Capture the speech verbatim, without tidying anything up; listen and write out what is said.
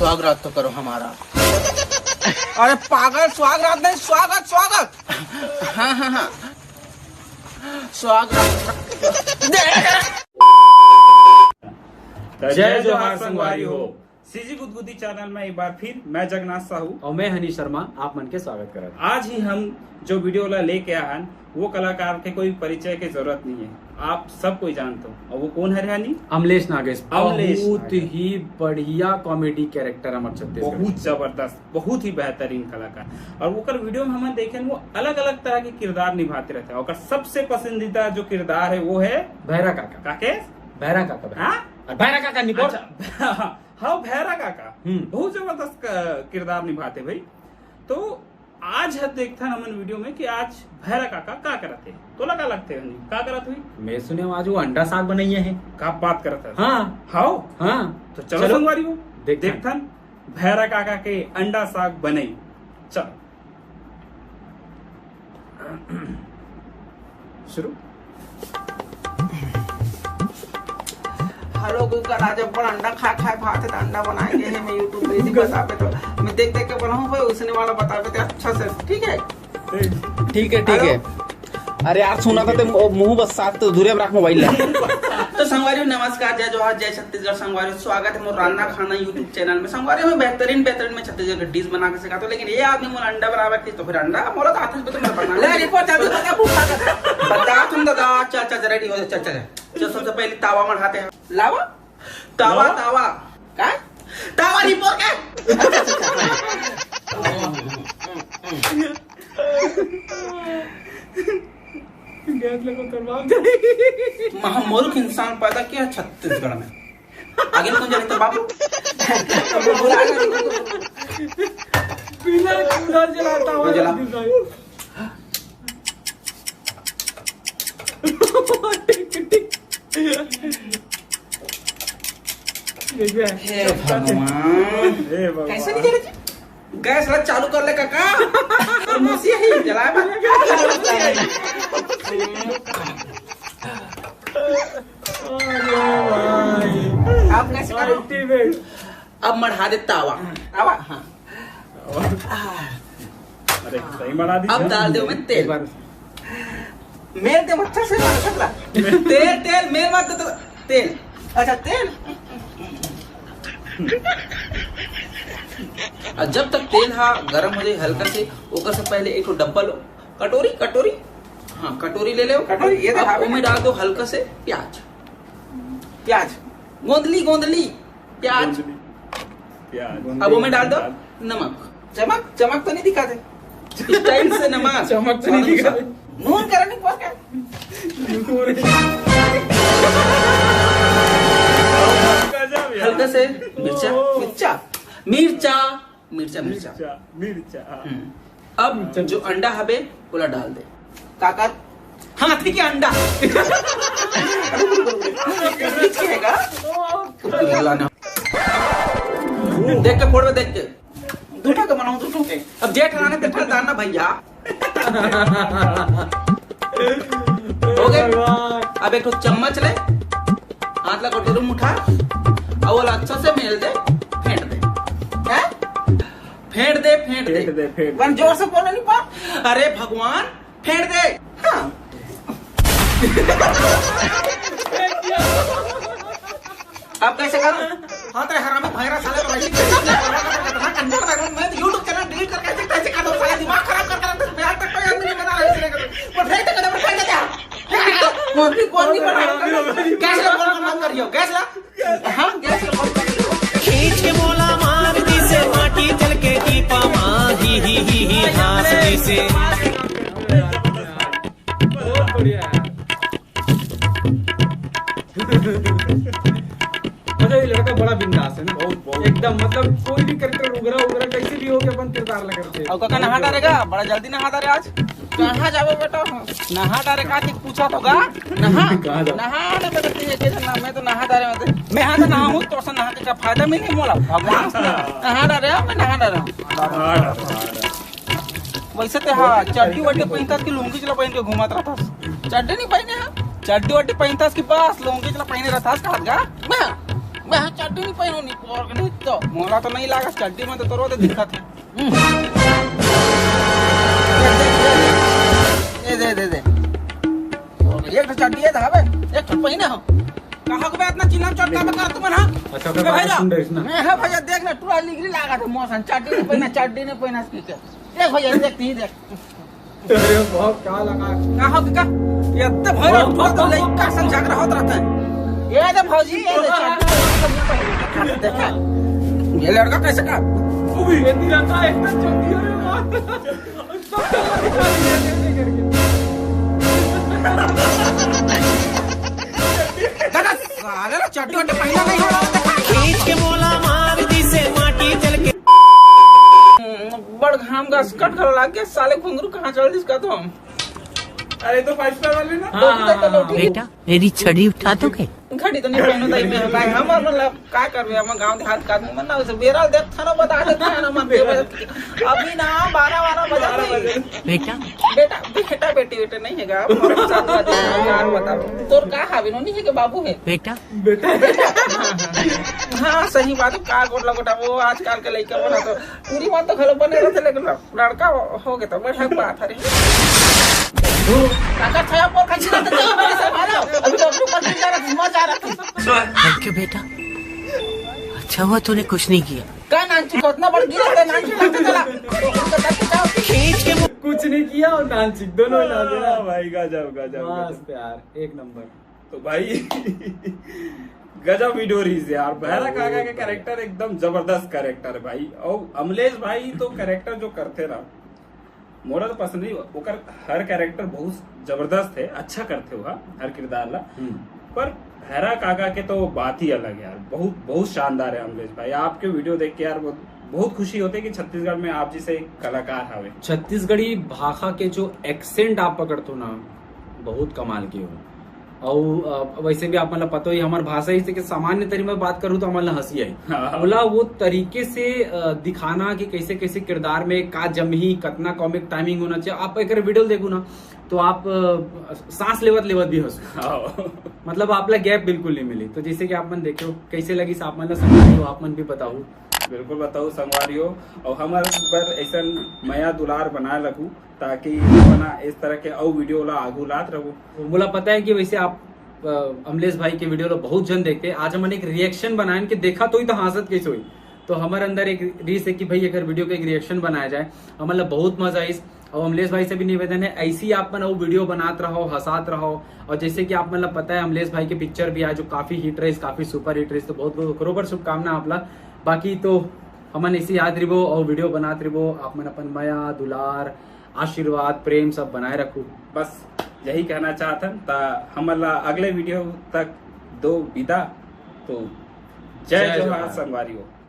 स्वागत तो करो हमारा। अरे पागल, स्वागत नहीं, स्वागत, स्वागत। हाँ, हाँ, हाँ, स्वागत। जय जोहार संगवारी हो। सीजी गुदगुदी चैनल में एक बार फिर मैं जगन्नाथ साहू। और मैं हनीश शर्मा, आप मन के स्वागत करत। आज ही हम जो वीडियो ला लेके आए हन, वो कलाकार के कोई परिचय के जरूरत नहीं है, आप सब कोई जानते हो। और वो कौन हरे हनी? अमलेश नागेश। अमलेश बहुत नागेश। ही बढ़िया कॉमेडी कैरेक्टर हमर छत्तीसगढ़। बहुत जबरदस्त, बहुत ही बेहतरीन कलाकार। और ओकर वीडियो में हमन देखे, वो अलग अलग तरह के किरदार निभाते रहते हैं। ओकर सबसे पसंदीदा जो किरदार है, वो है भैरा काका। काके? भैरा काका, भैरा। हाँ? और भैरा काका निपोर। अच्छा, हाँ, भैरा काका। हम्म। बहुत जबरदस्त क-, किरदार निभाते भाई। तो आज ह देखथन हमन वीडियो में कि आज भैरा काका का करत हे। तोला का लगथे हनी? का करत हुई? मैं सुने आज वो अंडा साग बनाइए है। का बात करत हस? हाँ। हाओ? हाँ। तो चलो चलो। संगवारी हो, देखथन। देखथन भैरा काका के अंडा साग बनई। चलो। शुरू। हेलो गूगल, आज अब्बड़ अंडा खा खाए भात है, तो अंडा बनाएंगे है। मैं YouTube पे इसी बताबे तो मैं देख देख के बनाऊँ भाई, उसने वाला बताबे तो अच्छा से, ठीक है? ठीक है, ठीक है। हेलो। अरे यार, सुना था ते मु-, मुंह बस साथ तो दूरे में रख मोबाइल ला। तो संगवारी हो, नमस्कार, जय जोहार, जय छत्तीसगढ़। संगवारी हो, स्वागत है मोर रान्ना खाना YouTube चैनल में। संगवारी हो, मैं बेहतरीन बेहतरीन मैं छत्तीसगढ़ के डिश बना के सिखाता हूँ, लेकिन ये आदमी मोला अंडा बनावे के, तो फिर अंडा मोला तो आते भी तो मैं बना ले, रिपोर्ट चालू कर, भूखा कर। बता तुम दादा, चल, चल, चल, रेडी हो जा, चल, चल, चल। चल, सबसे पहले तावा मढ़ाते हैं। लावा? तावा, लावा? तावा। का? तावा रिपोर्ट का? गैस लगा तो बाप जाए। महामूर्ख इंसान पैदा किया छत्तीसगढ़ में। आगे कौन जाने तो बाबू? पीला चूल्हा जलाता हुआ वो जला। दिखाई। टिक, टिक। देखिए। हे भगवान। हे भगवान। कैसे नहीं जला जी? गैस ला चालू कर ले काका। और मौसी ही जलाए बा। अरे भाई। आप कैसे करो? Ultimate। अब मढ़ा दे तावा। तावा? हाँ। अरे, सही मढ़ा दी। अब डाल दे मैं तेल। एक बार। मेल दे अच्छा से मढ़ा सकला। तेल, तेल, मेल मत दे तो। तेल। अच्छा, तेल। और जब तक तेल हा गरम हो जाए हल्का से, ओकर से पहले एक ठो डब्बा लो। कटोरी, कटोरी। हाँ, कटोरी ले ले। कटोरी, ये तो अब हावे। ओमे डाल दो हल्का से प्याज। प्याज। गोंदली, गोंदली। प्याज। गोंदली। प्याज। अब ओमे डाल दो नमक। चमक, चमक तो नहीं दिखा दे। स्टाइल से नमक। चमक तो नहीं दिखा दे। नून करा नहीं पड़ क्या? गजब यार। हल्का से मिर्चा, मिर्चा, मिर्चा, मिर्चा, मिर्चा। मिर्चा, मिर्चा, हाँ। हम्म। अब जो अंडा हवे, ओला डाल दे। काकर? हाथी के अंडा। बीच के है का? देख के फोड़ में देख के। दूठा के बनाऊं, दूठा के। अब जेठ राणे बैठा दाना भैया। हो गए। अब एक ठो चम्मच ले, हाथ ला कटोरी में उठा, और ओला अच्छा से मेल दे, फेंट दे। हैं? फेंट दे, फेंट दे। फेंट दे, फेंट दे। बन जोर से बोलो नहीं पा। अरे भगवान, फेंट दे। हाँ। अब कैसे करूं? हाँ, तेरे हरामी भैरा साले को वैसे कितना कंजर बैठा, मैं तो YouTube चैनल डिलीट करके ऐसे कैसे कर दूं? साले दिमाग खराब कर कर रखते हैं। आज तक कोई आदमी नहीं बना रहा है इसलिए। वो फेंक दे, कदम फेंक दे क्या? फेंक दे। कौन भी, कौन भी बना रहा है? गैस ला, कौन बंद कर दियो? गैस ला। हाँ, गैस ला, कौन बंद कर दियो? खींच के मोला मार दिसे, माटी चल के टीपा मा, ही, ही, ही, ही, हाँस दिसे। बहुत बढ़िया यार। मतलब ये लड़का बड़ा बिंदास है ना, बहुत, बहुत। एकदम, मतलब कोई भी कैरेक्टर उगरा उगरा कैसे भी हो के अपन किरदार लगा के। और काका नहा डारेगा, बड़ा जल्दी नहा डारे आज। कहाँ जाबो बेटा? नहा डारे का ठीक पूछा तो गा। नहा। कहाँ जाबो? नहा डारे तो ठीक है, ना, मैं तो नहा डारे, मैं तो, मैं हाँ तो नहा हूँ, तो नहा के का फायदा मिली मोला? भगवान से नहा डारे, मैं नहा डारे हूँ। हाँ, हाँ, हाँ। वैसे ते हाँ, चड्डी वड्डी पहिनतास कि लुंगी चला पहिन के घूमत रहतास। चड्डी नहीं पहिने हा? चड्डी वड्डी पहिनतास कि बस लुंगी चला पहिने रहतास, कहत गा? मैं मैं चड्डी नहीं पहनू, नहीं पोर के नहीं तो। मोला तो नहीं लागा चड्डी में, तो तोरो तो दिक्कत है। हम्म। ये दे, ये दे, ये दे, दे। एक तो चड्डी है धावे, एक तो पहिने हो। कहाँ को बे इतना चिल्लाम चोट का बे करत मन, हाँ? अच्छा, बे ओकर भाई बात ला। सुन रहे ना। मैं, हाँ भैया, देख ना, टूरा लिगरी लागा था मौसम, चड्डी नहीं पहना, चड्डी नहीं पहना, ठीक है। देख भैया, देख, नहीं देख। अरे, बहुत क्या लगा? कहाँ हो का? ये तो भैया, बहुत, बहुत तो बहुत लइका संग झगड़ा होत रहता है। ये दे भौजी, ये दे चड्डी, देखा? ये लड़का कैसे का? वो भी हिंदी रहता है, एकदम चड्डी, अरे वाह। दादा, साले ला चड्डी वड्डी पहना नहीं हो रहा था। खींच के मोला मार दी से माटी चल के। बड़ घाम का स्कट कर लाग के साले घुंगरू कहाँ चल दिस का तो हम। अरे तो फाइव स्टार वाले ना। हाँ, हाँ, हाँ, हाँ। बेटा, मेरी छड़ी उठा दोगे? घड़ी तो नहीं पहनो दाई मैं भाई, हम मतलब का करबे, हम गांव देहात का आदमी मन ना, उसे बेरा देख थाना बता देता है ना मन के बजत की। अभी ना बारह बारह बजत बारह नहीं। बजे। बेटा। बेटा, बेटा, बेटी, बेटे नहीं है गा, मोर साथ बात है, यार बताओ। तोर का हावे नो नहीं है के बाबू है? बेटा। बेटा। हाँ, सही बात है, का गोट लगोटा वो आजकल के लइका बना तो पूरी बात तो घलो बने रहते, लेकिन लड़का हो गए तो बढ़िया बात है रे। काका छाया पर खा चिल्लाते थे, मेरे से मारो। अभी तो अपने ऊपर गिर जा रहा था, मर जा रहा था। थैंक यू बेटा। अच्छा हुआ तूने कुछ नहीं किया। का नानचिक उतना बड़ गिरा था, नानचिक नानचिक चला। खींच के कुछ नहीं किया और नानचिक दोनों ही नाच रहा। हाँ, भाई, गजब, गजब, गजब। मस्त यार, एक नंबर। तो भाई, गजब वीडियो रहीस यार। बहरा काका के कैरेक्टर एकदम जबरदस्त कैरेक्टर है भाई। और अमलेश भाई तो कैरेक्टर जो करथे ना, मोला तो पसंद नहीं, ओकर हर कैरेक्टर बहुत जबरदस्त है, अच्छा करथे ओहा हर किरदार ला। हम्म। पर बहरा काका के तो बात ही अलग है यार, बहुत, बहुत शानदार है अमलेश भाई। आपके वीडियो देख के यार बहुत, बहुत खुशी होते कि छत्तीसगढ़ में आप जैसे कलाकार हवे। छत्तीसगढ़ी भाखा के जो एक्सेंट आप पकड़थो ना, बहुत कमाल के हो। अउ, अ, वैसे भी आप मन ला पता ही, हमर भाषा इसे के सामान्य तरी में बात करूँ तो हमन ला हंसी आई। हाँ। ओला वो तरीके से, अ, दिखाना कि कैसे कैसे किरदार में का जमही, कतना कॉमिक टाइमिंग होना चाहिए। आप एक वीडियो देखो ना, तो आप, अ, सांस लेवत लेवत भी हंसो। हाँ। मतलब आप ला गैप बिल्कुल नहीं मिली। तो जैसे कि आप मन देखो, कैसे लगिस आप मन ला, संगवारी हो, आप मन भी बताओ। बिल्कुल बताओ संगवारी हो, और हमर बर ऐसन मया दुलार बनाए लगू, ताकि अपना इस तरह के अउ वीडियो ला आगू लात रहू। मोला पता है कि वैसे आप, अ, अमलेश भाई के वीडियो ला बहुत जन देखते हैं। आज हमन एक रिएक्शन बनाएन कि देखा तो ही तो हांसत कैसे हुई। तो हमारे अंदर एक रीस है कि भाई अगर वीडियो का एक रिएक्शन बनाया जाए, हमन ला बहुत मजा आइस। और अमलेश भाई से भी निवेदन है, ऐसी आप मन वो वीडियो बनात रहो, हंसात रहो। और जैसे कि आप मन ला पता है, अमलेश भाई के पिक्चर भी आए जो काफी हिट रहीस, काफी सुपर हिट रहीस, तो बहुत बहुत ओकरो बर शुभकामना आप ला। बाकी तो हमन ऐसे याद रिबो और वीडियो बनात रिबो। आप मन अपन मया, दुलार, आशीर्वाद, प्रेम सब बनाए रखू। बस यही कहना चाहत हन। ता हमन ला अगले वीडियो तक दो विदा। तो जय जय जोहार जोहार। संगवारी हो।